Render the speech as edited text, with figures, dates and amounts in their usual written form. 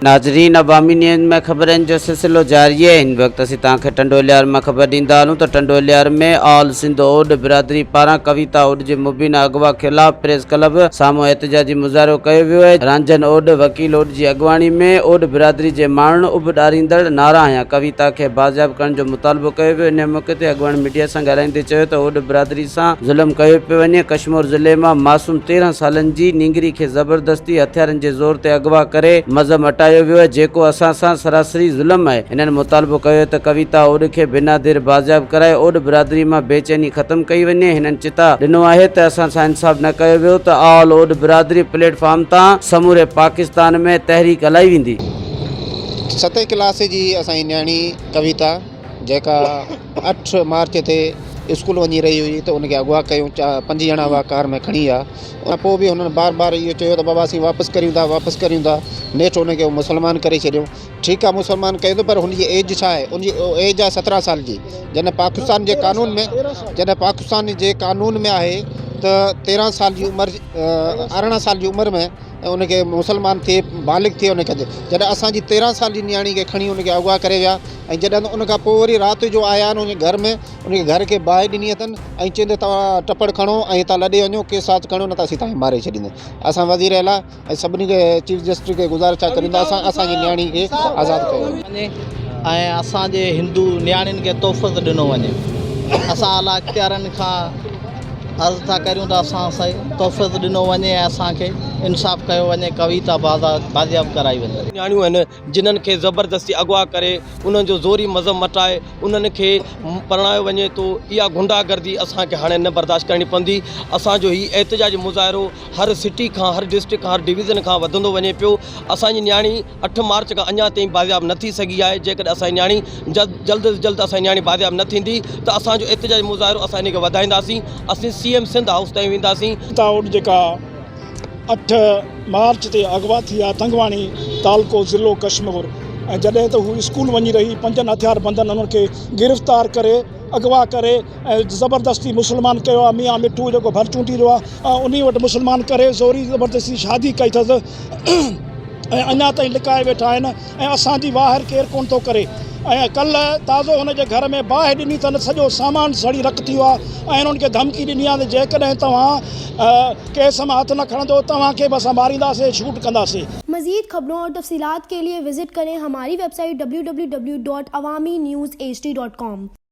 ناظرين عوامي نيوز ۾ خبرن جو سلسلو جاري آهي هن وقت اسين توهان کي ٽنڊو الهيار مان خبر ڏيندا هلون ته ٽنڊو الهيار ۾ آل سنڌ اوڏ برادري پاران ڪويتا اوڏ جي مبينا اغوا خلاف پريس ڪلب سامهون احتجاجي مظاهرو ڪيو ويو آهي رانجهن اوڏ وڪيل اوڏ جي اڳواڻي ۾ اوڏ برادري جي ماڻهن اڀ ڏاريندڙ نعرا هنيا ڪويتا کي بازياب ڪرڻ جو مطالبو ڪيو ويو انهي موقعي تي اڳواڻن ميڊيا سان ڳالهائيندي چيو ته اوڏ برادري سان ظلم ڪيو پيو وڃي، ڪشمور ضلعي مان معصوم 13 سالن جي نينگري کي زبردستي هٿيارن جي زور تي اغوا ڪري مذهب مٽايو ويو آهي، جيڪو اسان سان سراسري ظلم آهي، هنن مطالبو ڪيو ته ڪويتا اوڏ کي بنا دير بازياب ڪرائي اوڏ برادري مان بيچيني ختم ڪئي وڃي، هنن چتاء ڏنو آهي ته اسان سان انصاف نه ڪيو ويو ته آل اوڏ برادري پليٽ فارم تان سموري پاڪستان ۾ تحريڪ هلائي ويندي. ستين ڪلاس جي اسان جي نياڻي ڪويتا جيڪا اٺ مارچ تي اسڪول وڃي رهي هئي ته ان کي اغوا ڪيون پنج ڄڻا هئا ڪار ۾ کڻي ويا ان پوء به هنن بار بار اهو چيو ته بابا اسين واپس ڪريون ٿا واپس ڪريون ٿا نيٺ ان کي مسلمان ڪري ڇڏيو ٺيڪ آهي مسلمان ڪيو ته پر هن جي ايج ڇا آهي ان جي ايج آهي سترهن سال جي جڏهن پاڪستان جي قانون ۾ جڏهن پاڪستان جي قانون ۾ آهي ته تيرهن سال جي عمر ارڙهن سال جي عمر ۾ ۽ ان کي مسلمان ٿئي بالغ ٿئي ان کي جڏهن اسان جي تيرهن سال جي نياڻي کي کڻي ان کي اغوا ڪري ويا ۽ جڏهن ان کان پوء وري رات جو آيا آهن ان گهر ۾ ان کي گهر کي باهه ڏني اٿن ۽ چين ته توهان ٽپڙ کڻو ۽ هتان لڏي وڃو ڪيس ساٿ کڻو نه ته اسين توهان کي ماري ڇڏينداسين اسان وزير اعليٰ ۽ سڀني کي چيف جسٽس کي گذارش ٿا ڪريون ته اسان اسان جي نياڻي کي آزاد ڪيو وڃي. ۽ اسان جي هندو نياڻين کي تحفظ ڏنو وڃي اسان اعليٰ اختيارن کان عرض ٿا ڪريون ته اسان سان تحفظ ڏنو وڃي ۽ اسان کي انصاف ڪيو وڃي ڪويتا بازياب ڪرائي وڃي. نياڻيون آهن جنھن کي زبردستي اغوا ڪري انهن جو زوري مذهب مٽائي انهن کي پرڻايو وڃي ٿو اها غنڊا گردي اسان کي هاڻي نه برداشت ڪرڻي پوندي اسان جو هي احتجاجي مظاهرو هر سٽي کان هر ڊسٽرڪٽ کان هر ڊويزن کان وڌندو وڃي پيو اسان جي نياڻي اٺ مارچ کان اڃا تائين بازياب نه ٿي سگهي آهي جيڪڏهن اسان جي نياڻي جلد از جلد اسان جي نياڻي بازياب نه ٿيندي ته اسان جو احتجاجي مظاهرو اسان ان کي وڌائينداسين اسين سي ايم سنڌ هائوس تائين وينداسين. تائوڊ جيڪا اٺ مارچ تي اغوا ٿي آ تنگواڻي تعلقو ضلعو ڪشمور ۽ جڏهن ته هو اسڪول وڃي رهي پنجن هٿياربندن انهن کي گرفتار ڪري اغوا ڪري ۽ زبردستي مسلمان ڪيو آ ميان مٺو جيڪو ڀرچونڊي جو آ انهي وٽ مسلمان ڪري زوري زبردستي شادي ڪئي اٿس ۽ اڃا تائين لڪائي ويٺا آهن ۽ اسان جي واهر ڪير ڪونه ٿو ڪري ۽ ڪلهه تازو هن جي گهر ۾ باهه ڏني اٿن سڄو سامان سڙي رک ٿي ويو آهي ۽ هنن کي ڌمڪي ڏني آهي ته جيڪڏهن توهان ڪيس مان هٿ نه کڻندو توهان کي به اسان مارينداسين شوٽ ڪنداسين. مزيد خبرون اور تفصيلات کے لئے وزٽ ڪرين ھماري website W W W dot Awami news H D dot com.